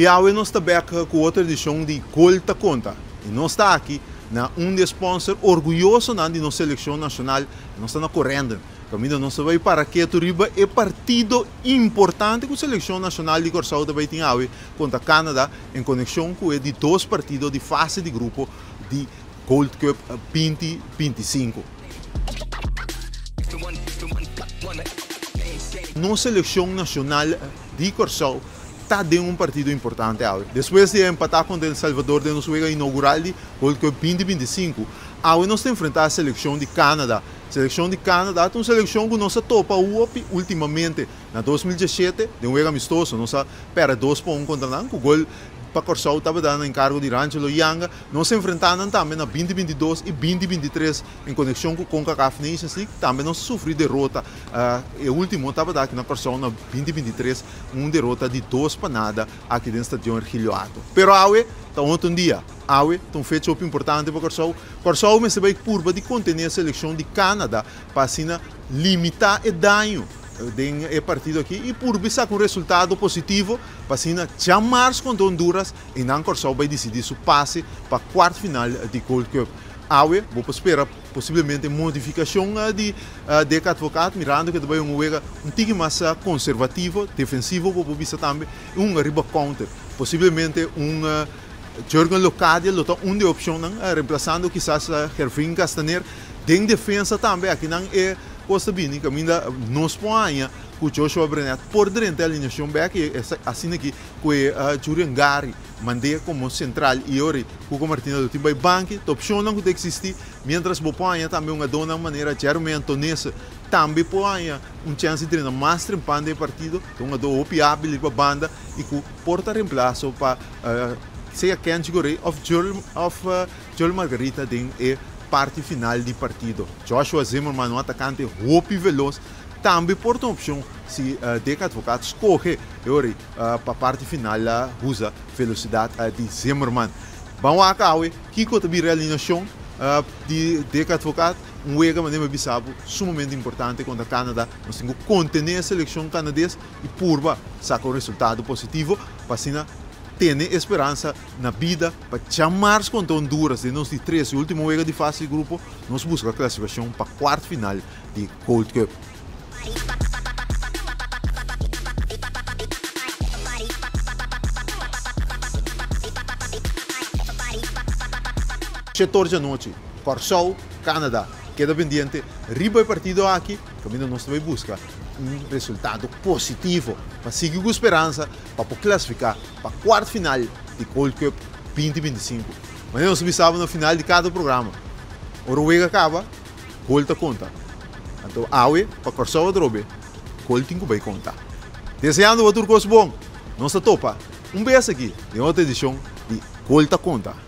I awe nos ta bek ku otro edishon di Gol ta Konta. I nos ta aki na un di e sponsor orguyosonan di nos selekshon nashonal, nos ta na Corendon, kaminda nos ta bai para ketu riba e partido importante ku selekshon nashonal di Kòrsou ta bai tin awe kontra Canada en konekshon ku e di dos partido di fase di grupo di Gold Cup 2025. Nos selekshon nashonal di Kòrsou ta den un partido importante awe. Despues di a empatá kontra El Salvador den nos wega inougural di Gold Cup 2025, awe nos ta enfrentá selekshon di Canada. Selekshon di Canada ta un selekshon ku nos a topa hopi ultimamente. Na 2017, den un wega amistoso, nos a pèrdè dos pa un kontra nan ku gol pa Kòrsou tabata na enkargo di Rangelo Yanga. Nos a enfrentá nan tambe na 2022 i 2023 en konekshon ku Concacaf Nations League. Tambe nos a sufri derota. E último tabata aki na Kòrsou na 2023, un derota di 2-0 aki den Stadion Ergilio Hato. Pero awe ta otro un dia. Awe ta un fecha hopi importante pa Kòrsou. Kòrsou mester bai purba di kontené e selekshon di Canada pa asina limitá e daño den e partido aki i purba saka un resultado positivo pa asina djamars kontra Honduras i nan Kòrsou bai disidí su pase pa kuart final di Gold Cup. Awe bo por spera posiblemente modifikashon di Dick Advocaat mirando ku ta bai un wega un tiki mas konservativo, defensivo bo por bisa tambe i hunga riba counter. Posiblemente un Jurgen Locadia lo ta un di e opshonnan remplasando kisas Gervin Castaner den defensa tambe. Akinan e kos ta bini kaminda nos por haña ku Joshua Brenet por drenta e alineashon bek i asina aki ku e Jurian Gary mand'é komo sentral i ora Cuco Martina lo tin bai banki. Ta opshonnan ku ta eksistí miéntras bo por haña tambe hungadónan manera Jeremy Antonese tambe por haña un chèns di drenta mas trempan den e partido. Ta un hungadó hopi ábil riba banda i ku por ta remplaso pa sea Kenji Goree òf Joel Margarita den e parti final di partido. Joshua Zimmerman, un atakante hopi velos, tambe por ta un opshon si Dick Advocaat skohe e ora ei pa parti final usa velosidat di Zimmerman. Ban wak awe kiko ta bira e alineashon di Dick Advocaat. Un wega manera mi a bisa bo sumamente importante kontra Canada. Nos tin ku kontené e selekshon kanades i purba saka un resultado positivo pa asina tene e speransa na bida pa djamars kontra Honduras den nos di tres i ultimo wega di fase di grupo nos buska klasifikashon pa kuart final di Gold Cup. Shetor djanochi, Kòrsou, Canada. Keda pendiente riba e partido aki kaminda nos ta bai buska un resultado positivo pa sigui ku speransa pa por klasifiká pa kuart final di Gold Cup 2025. Manera nos ta bisa bo na final di kada programa, ora un wega kaba, gol ta konta. Anto awe pa Kòrsou atrobe, gol tin ku bai konta. Deseando bo tur kos bon, nos ta topa un bes aki den otro edishon di Gol ta Konta.